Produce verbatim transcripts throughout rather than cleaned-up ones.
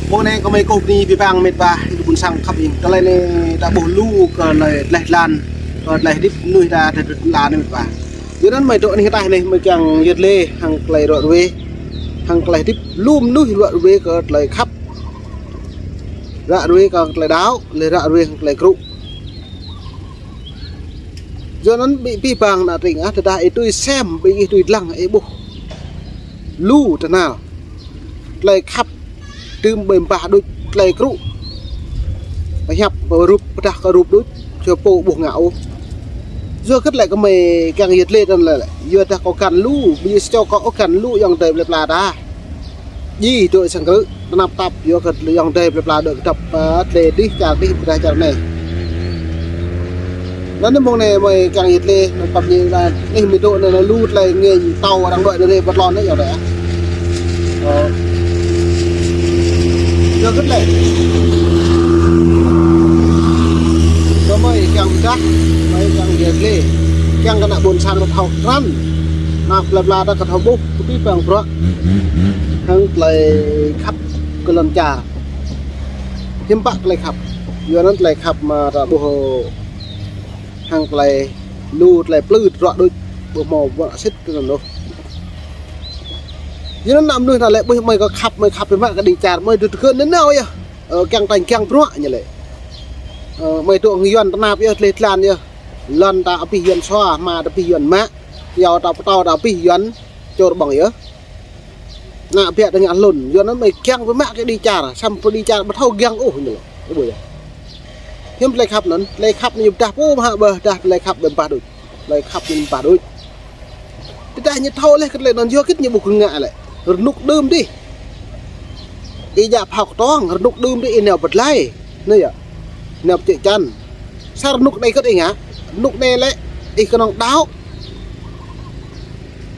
Mơ̆ng anei kơ mơi kơ bni bi păng mĭt wa, ƀuôn sang khăp ing. Tơlơi anei ta ƀuh lu kơ tơlơi dleh dlan, kơ tơlơi hdĭp mnuih ta, ta dleh dlan mĭt wa. Yua anăn mơi dôk anih kơ ta anei mơi kiăng yăl dliê hăng tơlơi ruă ruê, hăng tơlơi hdĭp lu mnuih ruă ruê kơ tơlơi khăp, ruă ruê kơ tơlơi đăo, leh ruă ruê hăng tơlơi krŭ. Yua anăn bi, bi păng ană tring ah, tơdah ih tui sem, bi ih tui dlăng, ih ƀuh lu tơhnal. Tơlơi khăp tŭm ƀai mbah đuč, tơlơi krŭ pơhiăp rup, pơdah kơ rup đuč, čô pô ƀuh ngă ôh. Yua kơ tơlơi kơ mơi kiăng yăl dliê anăn lĕ, yua dah kâo găn lu, bi čô kâo ôh găn lu ayŏng adei plei pla ta. Djŏ dôk sang krư̆, tơnap tap, yua kơ ayŏng adei plei pla dôk kdăp, ơ, tlei dih, čar dih, pơdah čar anei. Anăn mơ̆ng anei mơi kiăng yăl dliê, anăn pap ñu lah, anih mơi dôk anăn lu tơlơi ngêñ tâo arăng dôk anăn rê pơtlon anei yơh dah. Ơ. Yua kơ tơlơi. Kơ mơi kiăng pơdah, mơi kiăng yăl dliê. Kiăng kơ ană ƀuôn sang thâo krăn. Ană plei pla ta kơ thâo ƀuh, kơ bi păng bruă. Hăng tơlơi khăp kơ lăn čar. Hiam pă tơlơi khăp. Yua anăn tơlơi khăp mă ta ƀuh hăng tơlơi lu tơlơi plư ruă đuč, ƀuh mâo bruă sĭt tơ anăn ôh. Yua anăn ană mnuih ta lĕ ƀuh mơi kơ khăp, mơi khăp bi mă kơ đĭ čar, mơi dôk tơkưn nanao yơh. Ơ, kiăng tañ kiăng bruă ñu lĕ. Ơ, mơi dôk hŏng Yuăn tơnap yơh, dleh dlan yơh. Lăn ta abih Yuăn sua, hma ta abih Yuăn mă. Kyâo ta pơtâo ta abih Yuăn čôr ƀơ̆ng yơh. Ană biă ta ngă hlŭn, yua anăn mơi kiăng bi mă kơ đĭ čar, săm pơ đĭ čar ƀu thâo kiăng ôh ñu lĕ. Ơ, ƀuh yơh. Hiam tơlơi khăp anăn, tơlơi khăp anăn pơdah pô mă ƀơh, dah tơlơi khăp ƀai mbah đuč. Tơlơi khăp anăn mbah đuč. Tơdah ñu thâo leh kơ tơlơi anăn yua kơ ñu ƀu kơ ngă lĕ. Rơnŭk đưm dih. Ih djă phao ktŏng, rơnŭk đưm dih ih nao pơdlai. Anei yơh. Nao pơčĕ čan. Sa rơnŭk anei kơ ih ngă. Rơnŭk anei lĕ ih knŏng đăo.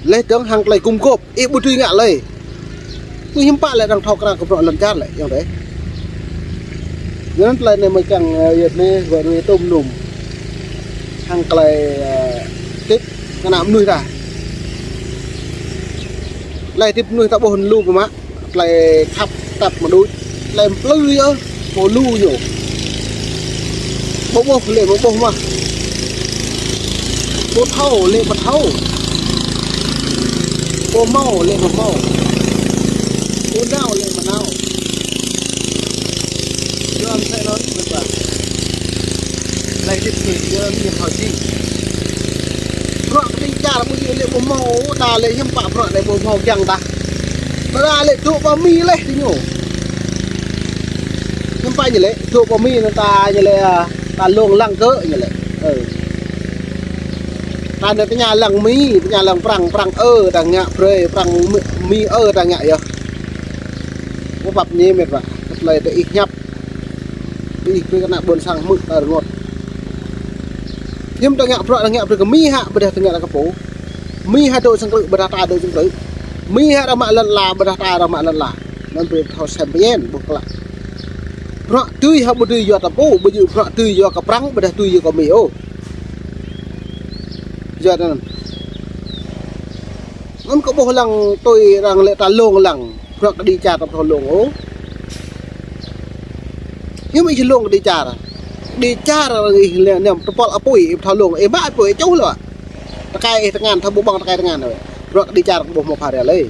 Leh dơ̆ng hăng tơlơi gum gôp, ih ƀu dưi ngă lei. Ƀu hiam pă lĕ arăng thâo krăn kơ bruă lăn čar lĕ, ayŏng adei. Yua anăn tơlơi anei mơi kiăng, ơ, yăl dliê, ruă ruê tŭm nŭm. Hăng tơlơi, ơ, hdĭp kơ ană mnuih ta. Tơlơi hdĭp mnuih ta ƀuh lu pơmă. Tơlơi khăp tăp mă đuč, tơlơi mplư yơh, pô lu ñu. Pô ƀuh lĕ pô ƀuh mơh. Pô thâo lĕ pô thâo. Pô mâo lĕ pô mâo. Pô nao lĕ pô nao. Yua msĕ anăn, mĭt wa. Tơlơi hdĭp mnuih, yua mnuih thâo jing. Bruă kơ đĭ čar ƀu djŏ lĕ ƀu mâo, đa lĕ hiam pă bruă lĕ ƀu mâo kiăng dah. Đa lĕ dôk ƀă Mi leh diñu. Hiam pă ñu lĕ, dôk ƀă Mi anăn ta ñu lĕ, a, ta lông lăng kơ ñu lĕ. Ơ. Ta anei tơña lăng Mi, tơña lăng Prăng, Prăng ơ ta ngă brei, Prăng Mi, Mi ơ ta ngă yơh. Ƀu pap ñu mĭt wa, kơ tơlơi ta ih hiăp. Ih brei kơ ană ƀuôn sang hmư̆ ta rơngot. Hiam ta ngă bruă ta ngă brei kơ Mi hă, ƀiădah ta ngă kơ pô. Mi hă dôk sang krư̆, ƀiădah ta dôk sang krư̆. Mi hă arăng mă lăn ala, ƀiădah ta arăng mă lăn ala. Anăn brei thâo sem pơñen, ƀuh klă. Bruă dưi hă ƀu dưi yua ta pô, ƀu djŏ bruă dưi yua kơ Prăng, ƀiădah dưi yua kơ Mi ôh. Yua anăn. Anăn kơ ƀuh lăng tui arăng lĕ ta lông lăng. Bruă kơ đĭ čar ta ƀu thâo lông ôh. Hiam ih lông kơ đĭ čar. Đĭ čar arăng ih lĕ niam tơpul apui ih ƀu thâo lông, ih mă apui ih čuh lŏ. Tơkai ih tơngan, thâo ƀu ƀơ̆ng tơkai tơngan. Bruă kơ đĭ čar ƀuh mâo phara lei.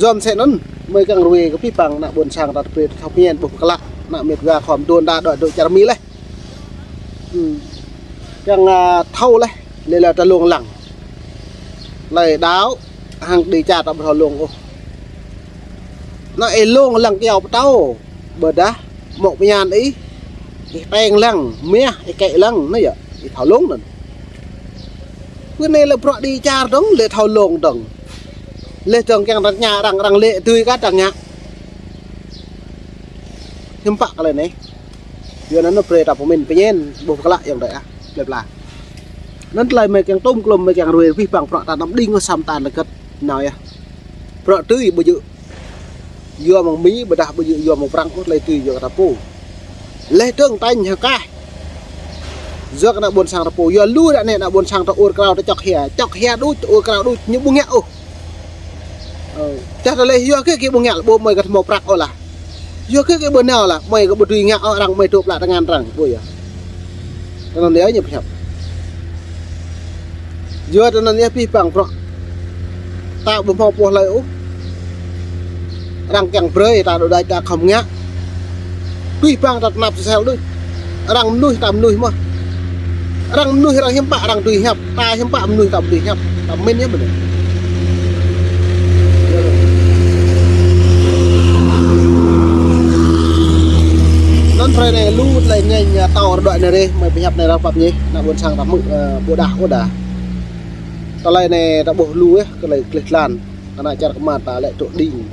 Yua msĕ anăn, mơi kiăng ruê kơ bi păng ană ƀuôn sang ta tơpê thâo pơñen ƀuh pơklă, ană mĭt wa khua mduôn ta dôk dôk čar Mi leh. Hmm. Kiăng, a, thâo leh, lĕ lĕ ta lông lăng. Tơlơi đăo, hăng đĭ čar ta ƀu thâo lông ôh. Anăn ih lông lăng kyâo pơtâo, ƀiădah, mŏk pơñan ih, ih teng lăng, miah, ih kĕ lăng, anăn yơh, ih thâo lông anăn. Pơ anei lĕ bruă đĭ čar dơ̆ng, lĕ thâo lông dơ̆ng. Leh dơ̆ng kiăng ta tơña arăng, arăng lĕ dưi kơ ta ngă. Hiam pă kơ tơlơi anei. Yua anăn brei ta pơmĭn pơñen, ƀuh pơklă ayŏng adei ah, plei pla. Anăn tơlơi mơi kiăng tŭm klŭm mơi kiăng ruê bi păng bruă ta năm đing ôh săm tan lĕ kơt nao yơh. Bruă dưi ƀu djŏ yua mơ̆ng Mi, ƀiădah ƀu djŏ yua mơ̆ng Prăng ôh, tơlơi dưi yua kơ ta pô. Leh dơ̆ng tañ hơkah. Yua kơ ană ƀuôn sang ta pô, yua lu ară anei ană ƀuôn sang ta ur krao ta čŏk hia, čŏk hia đuč, ta ur krao đuč, ñu ƀu ngă ôh. Ơ, Dah tơlơi yua kơ kơ ƀu ngă ƀu mơi kơ mâo prăk ôh lah. Yua kơ kơ ƀu nao lah, mơi kơ ƀu dưi ngă ôh arăng mơi dôk ƀlă tơngan arăng, ƀu yơh. Tơnăn yơh ñu pơhiăp. Yua tơnăn yơh pih păng prăk. Ta ƀu mâo pô hlei ôh. Arăng kiăng brei ta đuĕ đai ta khăm ngă. Pih păng ta tnap sel đuč. Arăng mnuih ta mnuih mơh. Arăng mnuih arăng hiam pă arăng tui hiăp. Ta hiam pă mnuih ta tui hiăp. Ta mĭn yơh mơh. Anăn brei anei lu tơlơi ngêñ, ơ, tâo rơđuă anei reh, mơi pơhiăp anei arăng pap ñih, ană ƀuôn sang ta hmư̆, ơ, ƀudah ôdah. Tơlơi anei ta ƀuh lu yơh, tơlơi klih tlan. Ană čar kmar ta lĕ tŭ đing.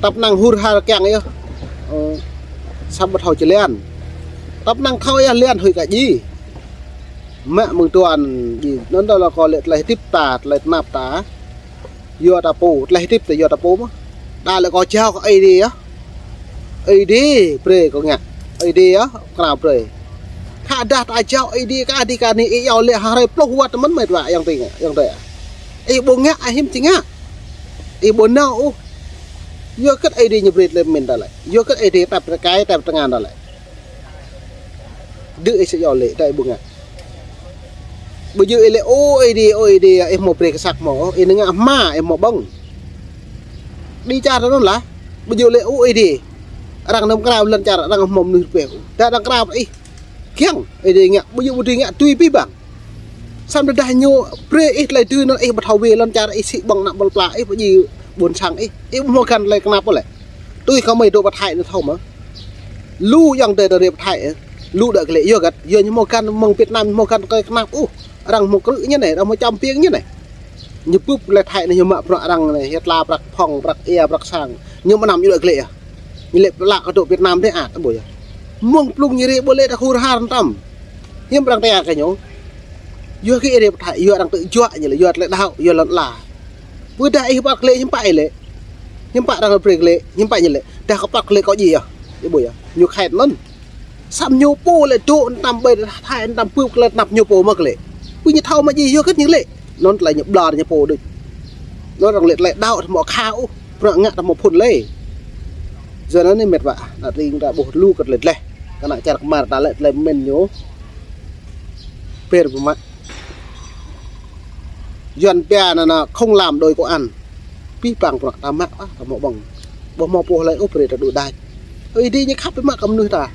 Tăp năng hur har kiăng yơh. Ơ, săm ƀu thâo či lian. Tăp năng thâo yơh lian huĭ kơ dji. Mă mơ̆ng tuan dji. Anăn dơ̆ng lŏ kơ lĕ tơlơi hdĭp ta, tơlơi tnap ta. Yua ta pô, tơlơi hdĭp ta yua ta pô mơh. Đa lĕ kơ jao kơ Aê Diê yơh. Aê Diê brei kơ ngă. Aê Diê yơh, kra brei. Khă dah ta jao Aê Diê kơ Aê Diê kơ anei ih yua lĕ hơrei pluh wăt mơ̆n mĕt wa yang tĭng, yang tĭng. Ih ƀu ngă, ih hiam či ngă. Ih ƀu nao ôh. Yua kơ Aê Diê ñu brei tơlơi mĭn ta lĕ. Yua kơ Aê Diê tăp rơkai, tăp tơngan ta lĕ. Dư ih sĭt yua lĕ, ta ih ƀu ngă. Ƀu djơ̆ ih lĕ, ô Aê Diê, ô Aê Diê, ih mâo brei kơ săk mâo, ih nao ngă hma, ih mâo ƀơ̆ng. Đĭ čar ta anăn lah, ƀu djơ̆ lĕ, ô Aê Diê. Arăng nao krao lăn čar, arăng mâo mnuih rơpeh. Dah arăng krao ih. Kiăng, Aê Diê ngă, ƀu djơ̆ ƀu dưi ngă, tui pih păng. Săm dah ñu brei ih tơlơi dưi anăn ih ƀu thâo wê lăn čar ih sĭ ƀơ̆ng ană băl pla ih pơjing ƀuôn sang ih. Ih ƀu mâo găn tơlơi knap ôh lĕ. Tui kơ mơi dôk pơthai anei thâo mơh. Lu yang tơ tơ rê pơthai, ơ. Lu đa klĕ yua găt, yua ñu mâo găn mơ̆ng Việt Nam ñu mâo găn tơlơi knap ôh. Arăng mâo krư̆ ñu anei, arăng mâo čăm piêng ñu anei. Ñu bưp lĕ thai anei ñu mă bruă arăng anei, hiă tla prăk phŏng, prăk ia, prăk sang. Ñu mnăm ñu đa klĕ yơh. Ñu lĕ pla kơ dôk Việt Nam dê ăt, ƀu yơh. Mơ̆ng plung ñu rê ƀu lĕ ta hur har tăm. Hiam arăng tia kơ ñu. Yua kơ ih rê pơthai, yua arăng tơ juă ñu lĕ, yua tơlơi đăo, yua lăn ala. Ƀudah ih păt klĕ hiam pă ih lĕ. Hiam pă arăng brei klĕ, hiam pă ñu lĕ. Dah kơ păt klĕ kơ dji yơh. Ih ƀu yơh. Ñu khăt anăn. Săm ñu pô lĕ dôk tăm ƀai thai tăm bưp klĕ tnap ñu pô mă klĕ. Ƀu ñu thâo mă dji yua kơ ñu klĕ. Anăn tơlơi ñu ƀlŏr ñu pô đuč. Anăn arăng lĕ tơlơi đăo mâo khă ôh. Prăk ngă ta mâo phŭn lĕ. Yua anăn anei mĕt wa, ană tring ta ƀuh lu kơ tơlơi dleh. Kơ ană čar kmar ta lĕ tơlơi mĭn ñu. Pêr ƀu mă. Yuăn pia anăn không làm đòi của ăn. Pih păng prăk ta mă wa, ta mâo ƀơ̆ng. Ƀu mâo pô hlei ôh brei ta đuĕ đai. Aê Diê ñu khăp mă kơ mnuih ta.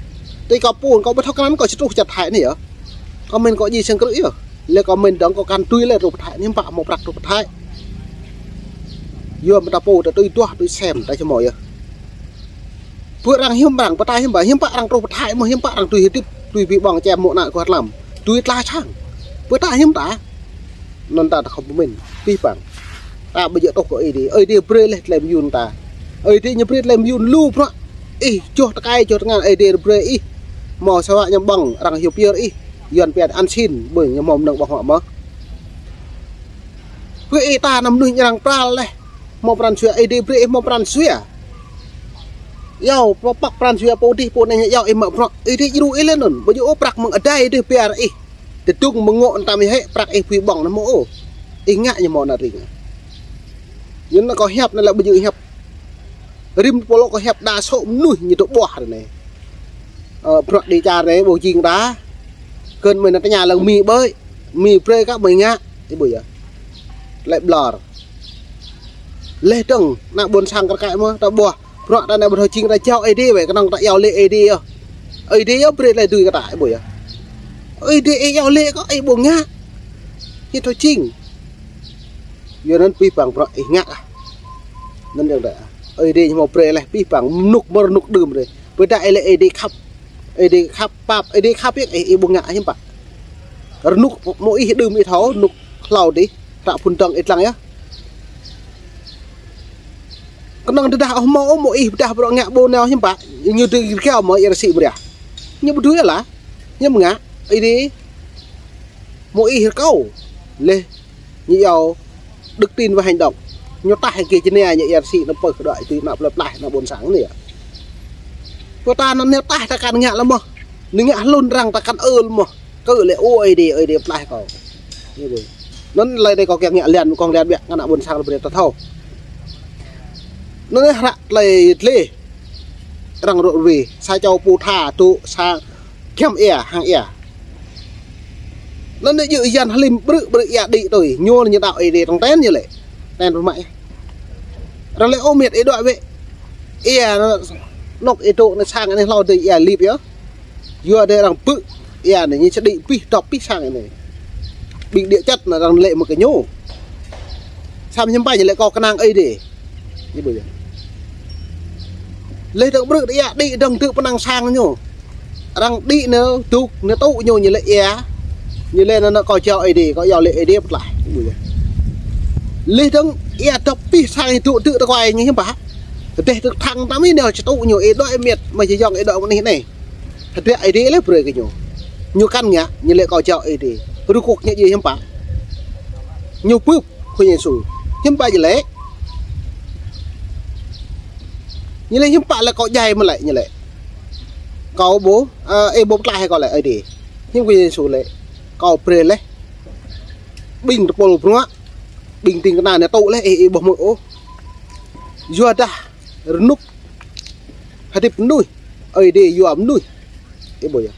Ti kơ pô, kơ ƀu thâo kơ anăn kơ sĭt truh čar Thái anei yơh. Kơ mĭn kơ dji sang krư̆ yơh. Lĕ kơ mĭn dơ̆ng kơ kăn tui lĕ truh pơthai, hiam pă mâo prăk truh pơthai. Yua mta pô ta tui duah, tui sem, ta či mâo yơh. Pơ arăng hiam arăng, pơ ta hiam pă, hiam pă arăng truh pơthai, mâo hiam pă arăng tui hdĭp, tui bi ƀơ̆ng čem mâo ană kơ hlăm. Tui tla sang. Pơ ta hiam ta. Anăn ta ta khŏm pơmĭn, pih păng. Ta ƀu djơ̆ tŏ kơ Aê Diê, Aê Diê brei leh tơlơi myun ta. Aê Diê ñu brei tơlơi myun lu prăk. Ih, joh tơkai, joh tơngan, Aê Diê brei ih. Mâo sa wă ñu ƀơ̆ng, arăng hiu piơr ih. Yuăn pia ăn xin, ƀuh ñu mâo mnơ̆ng ƀơ̆ng huă mơh. Pơ ih ta anăm mnuih ñu arăng pral leh. Mâo pran jua Aê Diê brei ih mâo pran jua. Yua, pơ păk pran jua pô dih pô anei yua ih mă prăk. Aê Diê djru ih leh anăn. Ƀu djơ̆ ôh prăk mơ̆ng adai dih piar ih. Tơdŭng mơ̆ng ngŏ tăm ih hĕ prăk ih pui ƀơ̆ng anăn mâo ôh. Ih ngă ñu mâo ană tring. Ñu anăn kâo hiăp anei lĕ ƀu djơ̆ hiăp. Rĭm pô lŏ kâo hiăp đa sŏ mnuih ñu dôk ƀuah anei. Ơ, prăk đĭ čar anei ƀu jing đa. Kơ̆n mơi anăn tơña lăng Mi ƀơi. Mi brei kơ mơi ngă. Ih ƀuh yơh. Lĕ ƀlŏr. Leh dơ̆ng, ană ƀuôn sang kơ kăi mơh, ta ƀuah. Prăk ta anei ƀu thâo jing ta jao Aê Diê wĕ, knŏng ta yua lĕ Aê Diê yơh. Aê Diê yơh brei tơlơi dưi kơ ta, ih ƀuh yơh. Aê Diê ih yua lĕ kơ, ih ƀu ngă. Ñu thâo jing. Yua anăn pih păng prăk ih ngă ah. Anăn dơ̆ng ta. Aê Diê ñu mâo brei leh pih păng mnŭk mơr mnŭk đưm dih. Pơ ta ih lĕ Aê Diê khăp. Aê Diê khăp pap, Aê Diê khăp yơh, ih, ih ƀu ngă hiam pă. Rơnŭk mâo ih đưm ih thâo, rơnŭk hlâo dih, hră phŭn dơ̆ng ih dlăng yơh. Knŏng tơdah ôh mâo, mâo ih pơdah prăk ngă ƀu nao hiam pă, ñu dưi rơkâo mơh ih rơsĭ mriah. Ñu ƀu dưi lah, ñu mngă, Aê Diê mâo ih rơkâo, leh ñu yua đức tin và hành động. Ñu taih kơ jơnia ñu yơh sĭ anăn pơh đuĕ tui ană plei plah ană ƀuôn sang anei yơh. Pơ ta anăn ñu taih ta kăn ngă lĕ mơh. Ñu ngă hlŭn arăng ta kăn ơ lĕ mơh. Kơ lĕ ô Aê Diê, Aê Diê plah kâo. Anăn lĕ dê kâo kiăng ngă liăn, kâo liăn biă kơ ană ƀuôn sang brei ta thâo. Anăn hră tlei dleh. Arăng rŭ ruê, sa čô pô tha tŭ sa giăm êa, hang êa. Anăn ñu yan hlim brư̆ brư̆ êa đĭ tui, ñu ñu đăo êdi tŏng ten ñu lĕ. Ten pơmă. Arăng lĕ ôh miêt êđuă wĕ. Êa anôk êdô anei sang anei hlâo dê êa lip yơh. Yua dê arăng bư̆ êa anei ñu čă đĭ pih dŏp pih sang anei. Ƀing điêt čăt anăn arăng lĕ mơ̆ng kơ ñu. Săm hiăm pă ñu lĕ kâo knang Aê Diê. Ñu ƀuh yơh. Leh dơ̆ng brư̆ êa đĭ dơ̆ng tŭ pơnăng sang ñu. Arăng đĭ nơ dŭk nơ tŭ ñu ñu lĕ êa. Ñu lĕ nơ nơ kâo jao Aê Diê, kâo jao lĕ Aê Diê pơtlaih. Ñu ƀuh yơh. Leh dơ̆ng êa dŏp pih sang ñu tŭ tŭ tơkuai ñu hiăm pă. Dêh tŭ thăng tam ih nao čă tŭ ñu êđuă miêt, mă jih yŏng êđuă mơ̆ng anei anei. Hơdră Aê Diê leh brei kơ ñu. Ñu kăn ngă, ñu lĕ kâo jao Aê Diê. Rŭ kŭk ñu djiê hiăm pă. Ñu bưp, Khua Yêsu. Hiăm pă ñu lĕ. Ñu lĕ hiăm pă lĕ kâo djai mă lĕ ñu lĕ. Kâo ƀuh, ơ, ih ƀuh pơtlaih kâo lĕ Aê Diê. Hiăm Khua Yêsu lĕ. Kâo brei leh. Ƀing tơpul bruă. Ƀing tĭng kna nơ tŭ leh, ih, ih ƀuh mơ̆ ôh. Yua dah rơnŭk hdĭp mnuih, Aê Diê yua mnuih. Ih ƀuh yơh.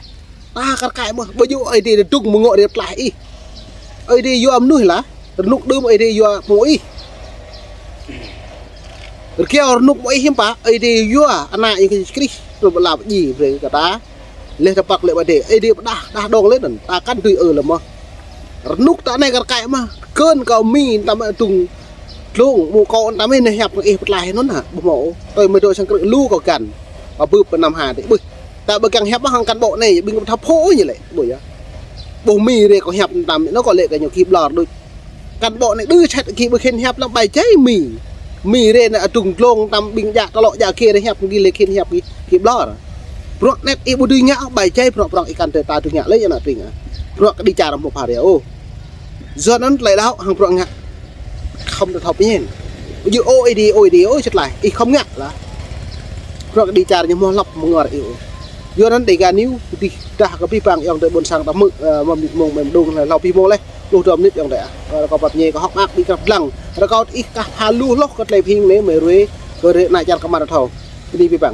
Ta kar kaĭ mơh, ƀu djŏ Aê Diê dŭng mơ̆ng ngŏ rê pơtlaih ih. Aê Diê yua mnuih lah, rơnŭk đưm Aê Diê yua pô ih. Rơkiao rơnŭk mơ̆ng ih hiăm pă, Aê Diê yua ană ih Yêsu Krist, tơ ƀă lap djiê brei kơ ta. Leh tơpăk lĕ ƀă dê, Aê Diê pơdah, dah dŏng leh anăn, ta kăn tui ơ lĕ mơh. Rơnŭk ta anei kar kaĭ mơh, kơn kâo Mi tam mă dŭng dlông, mâo kâo tam ih nơ hiăp ih pơtlaih anăn hă, ƀuh mâo. Tui mơ̆ dŏ sang krư̆ lu kâo găn. Kâo bưp pơ năm ha dê, ƀuh. Ta ƀu kiăng hiăp mơh hăng kăn ƀô̆ anei, ƀing kâo thâo phô ñu lĕ, ƀuh yơh. Ƀuh Mi rê kâo hiăp tam, nơ kâo lĕ kơ ñu ki ƀlŏr đuč. Kăn ƀô̆ anei đơ čăt ki ƀu khĭn hiăp lăm bai jai Mi. Mi rê nơ adŭng dlông tam ƀing djă tơlŏ djă kê rê hiăp ki lĕ khĭn hiăp ki, ki ƀlŏr. Bruă anet ih ƀu dưi ngă ôh bai jai bruă bruă ih kăn tơ ta dưi ngă lĕ ană tring ah. Bruă kđi čar mơ̆ phar yơh ôh. Yua anăn tlei đăo hăng bruă ngă. Khŏm tơ thâo pơñen. Ƀu djŏ ôh Aê Diê, ôh Aê Diê, ôh čăt laih. Ih khŏm ngă lah. Bruă kđi čar ñu mơh lăp mơ̆ng ngor ih ôh. Yua anăn Dega News, dih dah kơ pih păng ayŏng adei ƀuôn sang ta hmư̆, ơ, mâo mnĭt mông mơ̆ng đŭng hlei hlâo pih mông leh, pluh dua mnĭt ayŏng adei ah. Rơkâo pap ñe kơ hŏk mơak ƀĭ krăp dlăng. Rơkâo ih kah pha lu hloh kơ tlei phing anei mơ̆ ruê, kơ rê ană čar kmar thâo. Kơ ni pih păng.